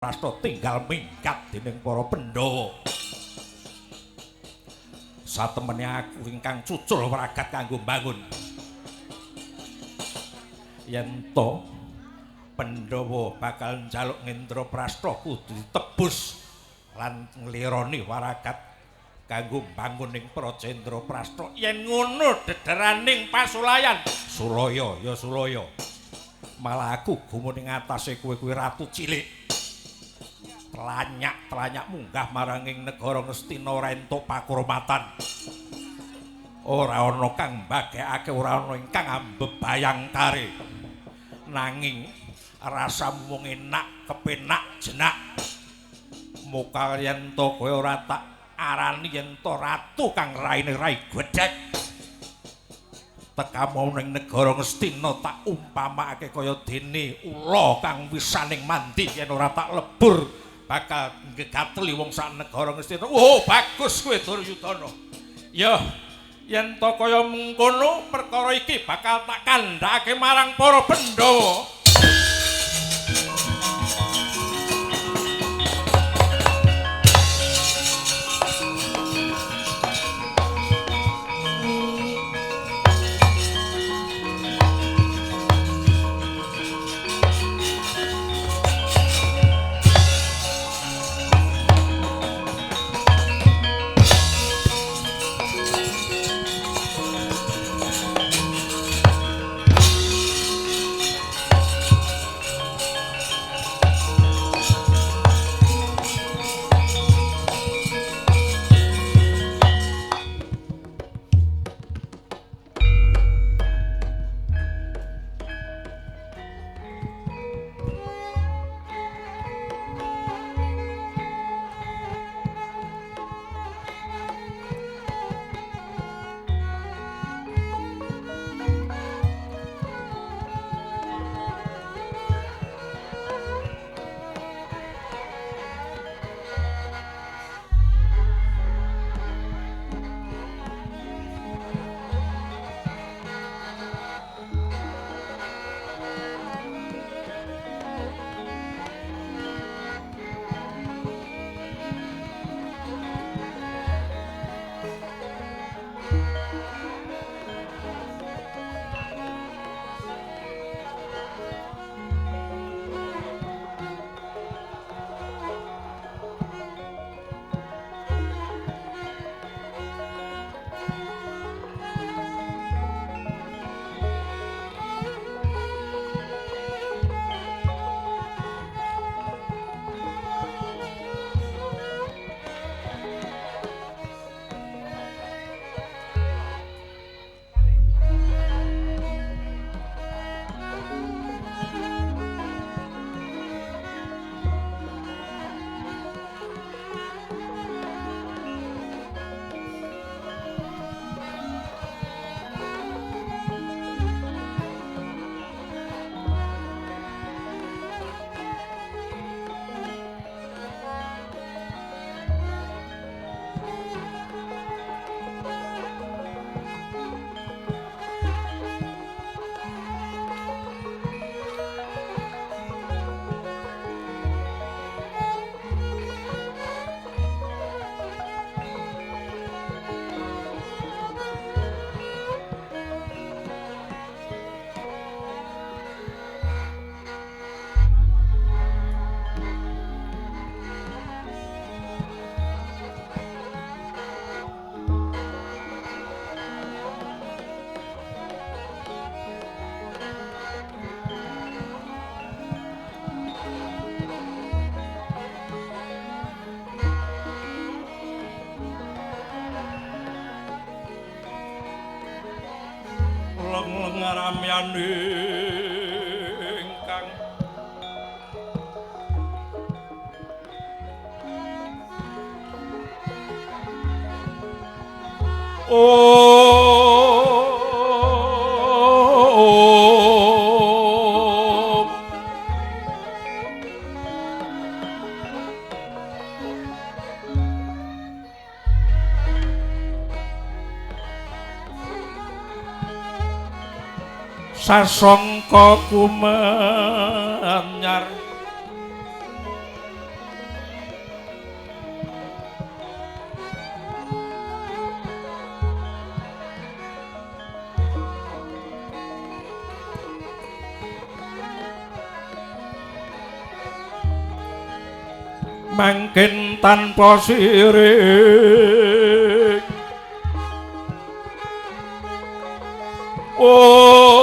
Prasta tinggal minggat dening para Pandhawa. Satemene aku ingkang cucul wragat kanggo mbangun. Yen to Pandhawa bakal njaluk Ngendraprasta kudu ditebus lan nglironi waragat kanggo mbangun ing Praja Indraprasta. Yen ngono dederaning pasulayan Sulaya ya Sulaya. Malah aku gumun ing atase kowe kuwi ratu cilik. Telanyak-telanyak munggah marang ing negara Ngastina ora entuk pakurmatan. Ora ana kang mbagekake, ora ana ingkang ambebayang kare. Nanging rasamu mung enak, kepenak, jenak. Muka yen to kowe ora tak arani yen to ratu kang raine rai gedhek. Tekamu ning negara Ngastina tak umpamakake kaya dene ula kang wisaning mandi yen ora tak lebur bakal nggateli wong sak negara Ngastina. Oh, bagus kowe Duryudana. Ya, yen to kaya mengkono perkara iki bakal tak kandhakake marang para Pandhawa. Ramyaning kang Om sasongko kumenyar Mangkin tanpa sirik. Om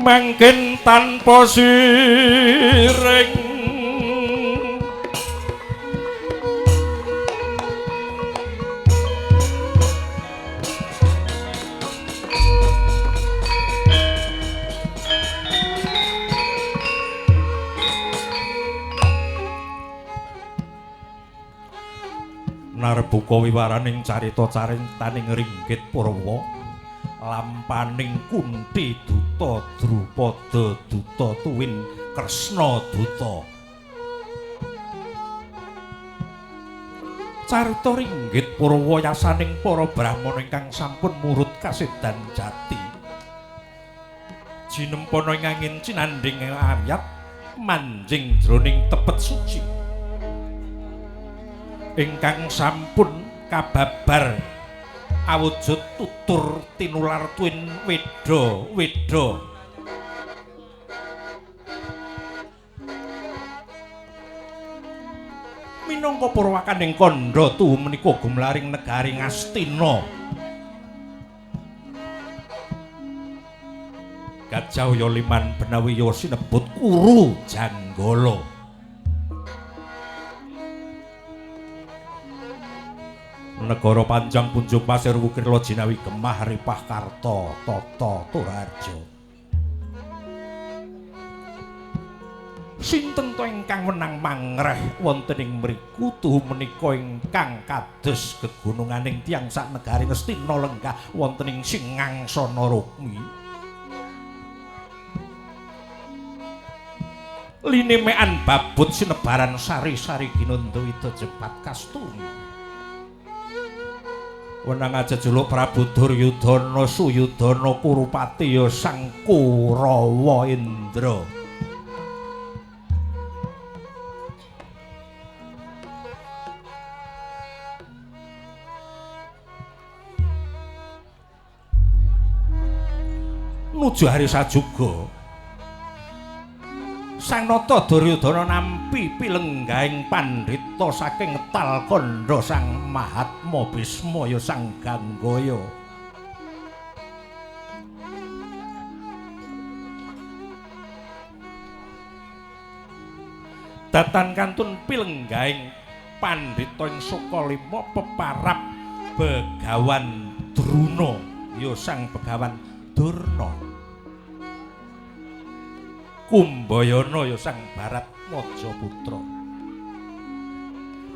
Mangkin tanpa siring. Narbuka wiwaraning carita caritaning ringgit Purwa lampaning Kunti Duta Drupada Duta tuwin Kresna Duta. Carita ringgit Purwa yasaning para brahmana ingkang sampun murut kasedan jati. Jinempana ing angin cinandhing ayat manjing jroning tepet suci. Ingkang sampun kababar awujud tutur tinular tuwin weda weda. Minangka purwakaning kandha tuhu menika gumlaring negari Ngastina. Gajah ya liman benawi ya sinebut Kuru Janggala. Negara panjang punjung pasir wukir jinawi gemah ripah karta tata turaja. Sinten to ingkang wenang mangreh wonten ing mriku tuhu menika ingkang kados gegununganing tiyang sak negari Ngastina lenggah wonten ing Singangsana Rukmi. Linemean babut sinebaran sari-sari ginanda wida jepat kasturi. Wenang ajejuluk Prabu Duryudana Suyudana Kurupati ya Sang Kurawa Indra. Nuju hari sajuga Sang Nata Duryudana nampi pilenggahing pandhita saking tal kandha Sang Mahatma Bisma ya Sang Ganggaya. Datan kantun pilenggahing pandhita ing Sukalima peparap Begawan Druna ya Sang Begawan Durna. Kumbayana ya Sang Barat Majaputra.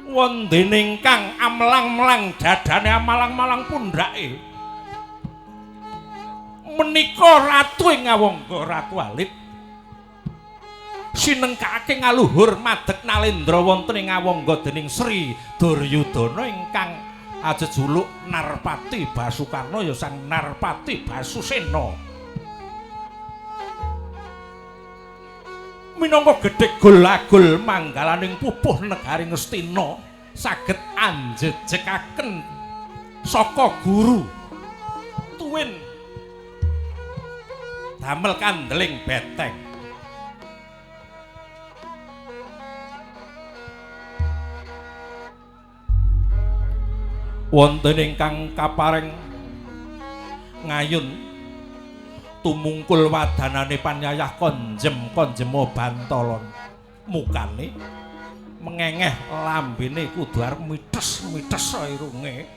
Wondene ingkang amlang-mlang dadane amalang-malang pundhake menika ratu ing Ngawangga Ratu Alit sinengkake ngaluhur madeg nalendra wonten ing Ngawangga dening Sri Duryudana ingkang ajejuluk Narpati Basukarna ya Sang Narpati Basusena. Minangka gedhe gol-agul manggalaning pupuh negari Ngastina saged anjejekaken saka guru tuwin damel kandeling beteng. Wonten ingkang kapareng ngayun tumungkul wadanane panyayah konjem konjema bantalon mukane mengengeh lambene kudu arep mites-mites irunge.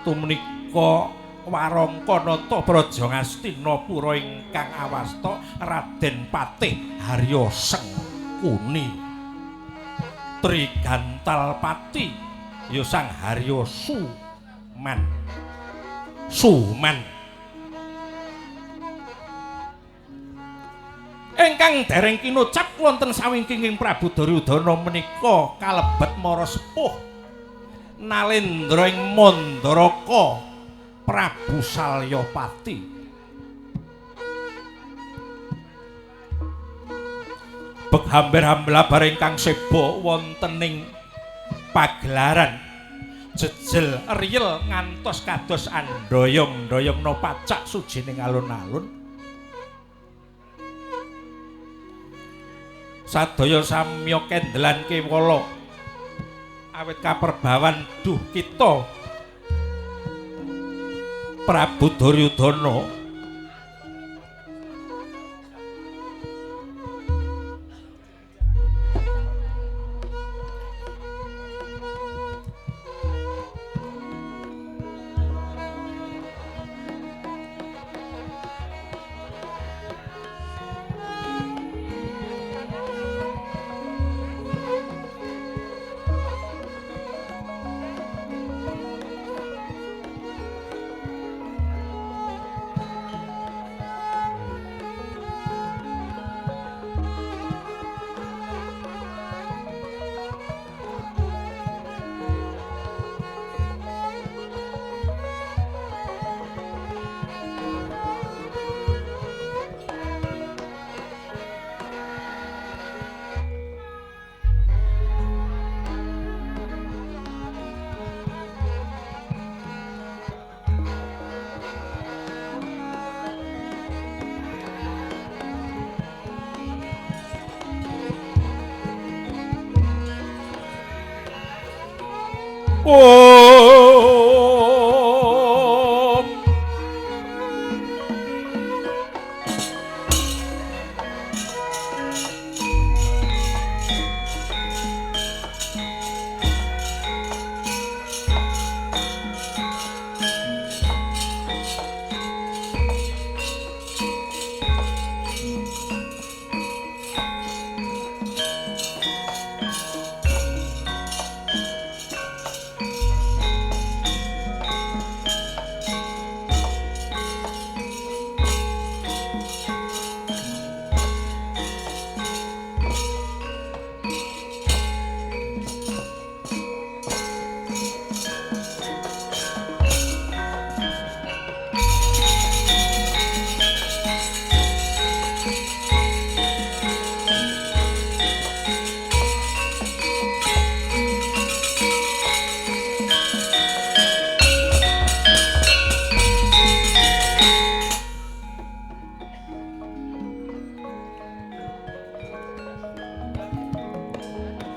Tumenika warangka nata Praja Ngastina pura ingkang awasta Raden Patih Harya Sengkuni Trigantalpati ya Sang Harya Suman. Suman Ingkang dereng kinocap wonten sawingking Prabu Duryudana menika kalebet mara sepuh Nalendra ing Mandaraka Prabu Salyapati. Beghamber-hamblabar ingkang seba wonten ing pagelaran jejel riyel ngantos kados andoyong-doyongna pacak sujining alun-alun. Sadaya samya kendelan kewala awit kaperbawan duh kita Prabu Duryudana. Om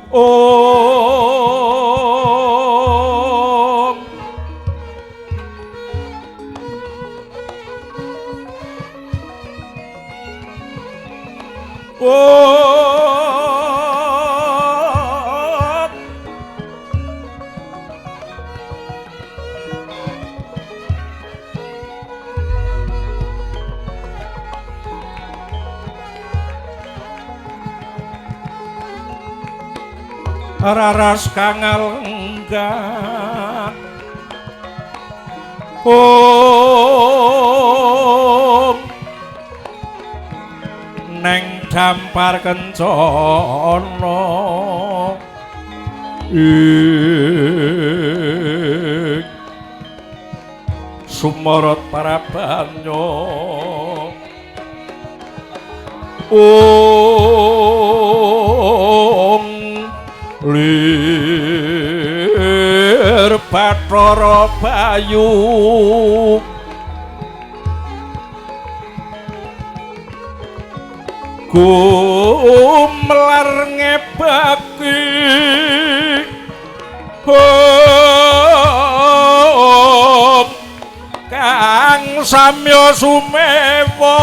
Om Om Raras kang lenggah Om neng dampar kencana ing sumorot parabanyo Om lir Bathara Bayu gumelar ngebaki Om kang samya sumewa.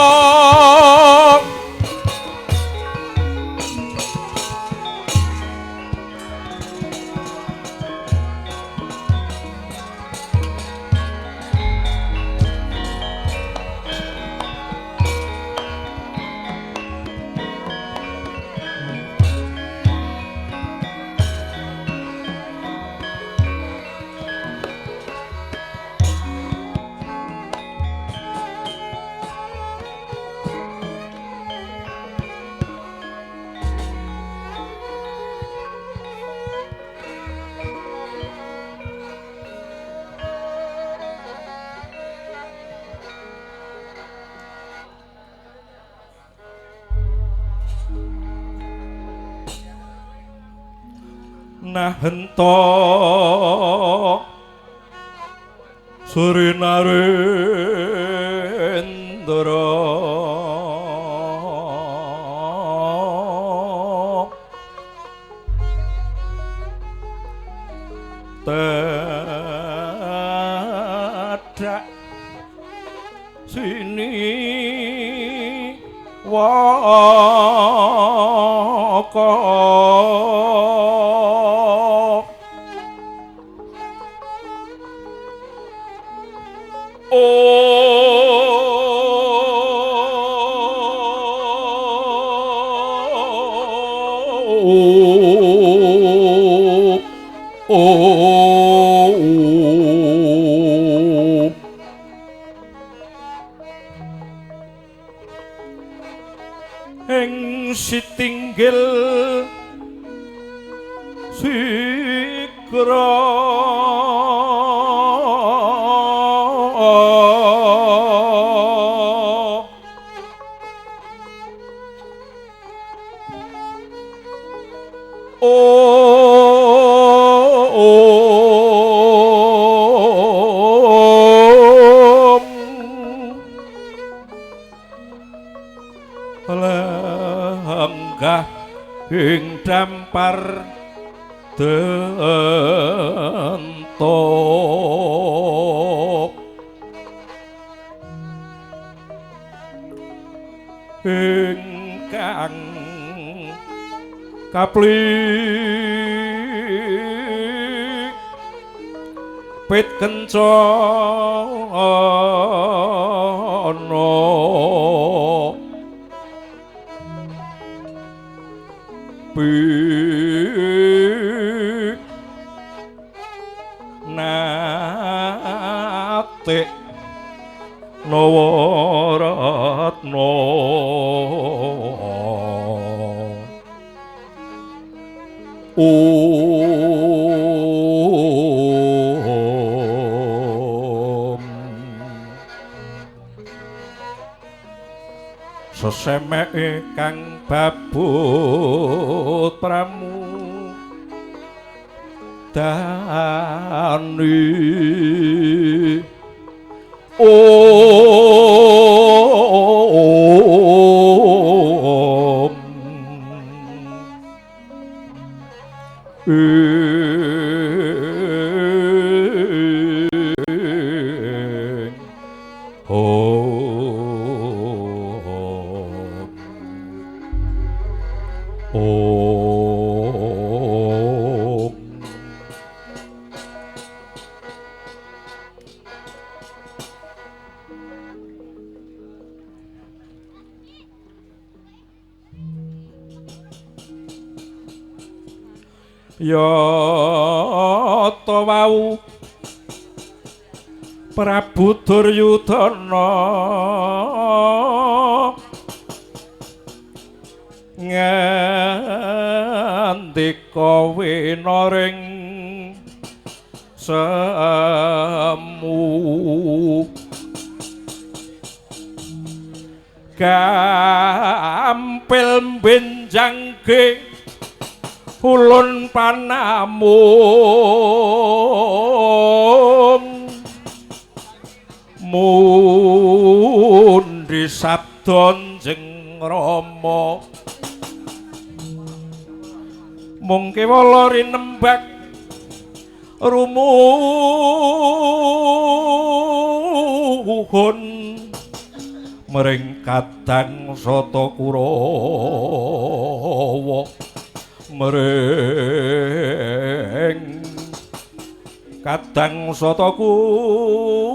Nahenta Sri Narendra Tedak sini waka Ing sitinggil sigra ing dampar dentuk ingkang kapli pit kencana nate nawaratna Om sesemeke kang babut pramu dani Om ing Om Om Ya ta wau Prabu Duryudana ngandika winaring semu gampil benjangke ulun panamung mundi sabda Jeng Rama mung kewala rinembak rumuhun mring kadang Sata Kurawa mring kadang Sata Kurawa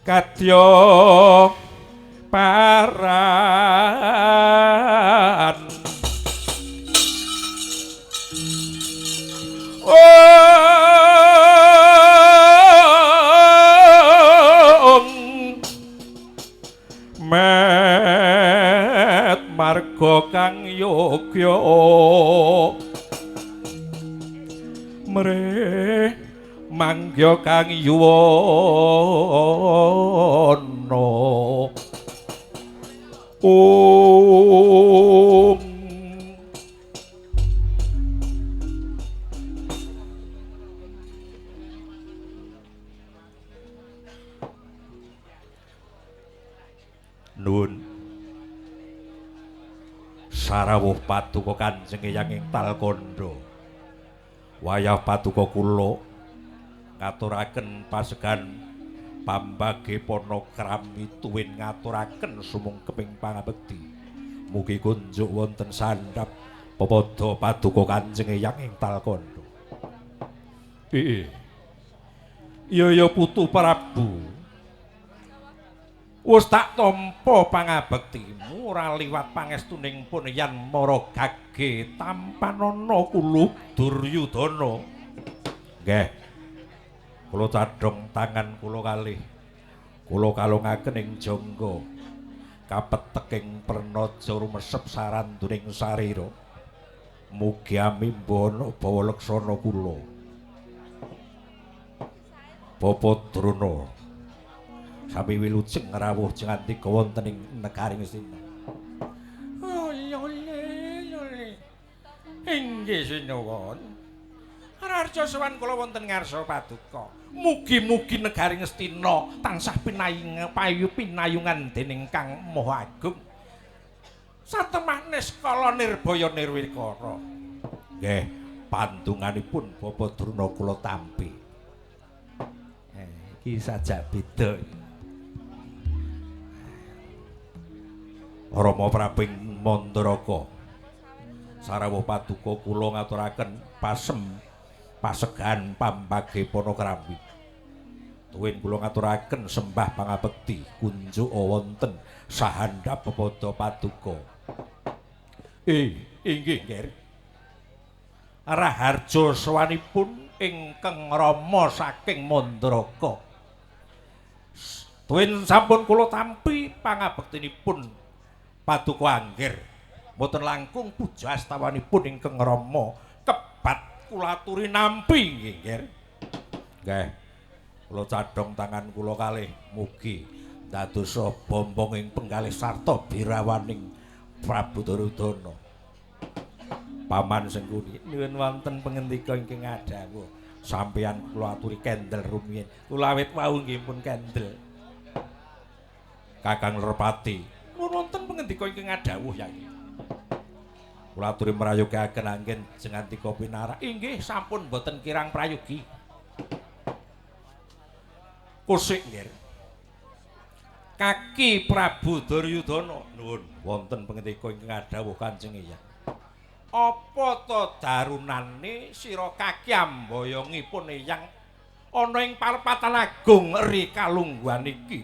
kadya paran Om met marga kang yogya mrih mangya kang yuwana. Om. Nuwun sarawuh paduka Kanjeng Eyang ing Talkandha. Wayah paduka kula ngaturaken pasegan pambage panakrami tuwin ngaturaken sumungkeping pangabekti. Mugi kunjuk wonten sandhap pepadha paduka Kanjeng Eyang ing Talkandha. Iya. Ya ya putu Prabu. Wis tak tampa pangabektimu ora liwat pangestuning pun yen mara gage tampanana kulup Duryudana. Nggih. Kula cadhong tangan kula kalih. Kula kalungaken ing jangga kapeteking pranaja rumesep saranduning sarira. Mugi amimbana bawa leksana kula. Bapa Drona sami wilujeng rawuh jengandika wonten ing negari Ngastina. Inggih sinuwun. Raharja sowan kula wonten ngarsa paduka. Mugi-mugi negari Ngastina tansah pinayung pinayungan dening Kang Maha Agung. Satemah niskala nirbaya nirwikara. Nggih, pandunganipun Bapa Drona kula tampi. Iki sajak beda. Rama Prabu Mandaraka sarawuh paduka kula ngaturaken pasem pasegan pambage panakrami. Tuwin kula ngaturaken sembah pangabekti kunjuk wonten sahandhap pepadha paduka. Inggih nggih. Raharja sowanipun ingkang rama saking Mandaraka. Tuwin sampun kula tampi pangabektinipun paduka anggir. Mboten langkung puja astawanipun ingkang rama kebat kula aturi nampi nggih nggih. Nggih. Kula cadhong tangan kula kalih mugi dadosa bombong ing penggalih sarta birawaning Prabu Duryudana. Paman Sengkuni nyuwun wonten pangendika ingkang adhawuh. Sampeyan kula aturi kendel rumiyin. Kula awit wau nggih pun kendel. Kakang Lerpati nyuwun wonten pangendika ingkang adhawuh Yai. Kula aturi mrayogaken anggen jengandika pinarak. Inggih sampun boten kirang prayogi. Kusik nggih. Kaki Prabu Duryudana nuwun wonten pangendika ingkang adhawuh Kanjeng Eyang. Apa to darunane sira kaki amboyongipun Eyang ana ing parepatan agung ri kalungguhan iki?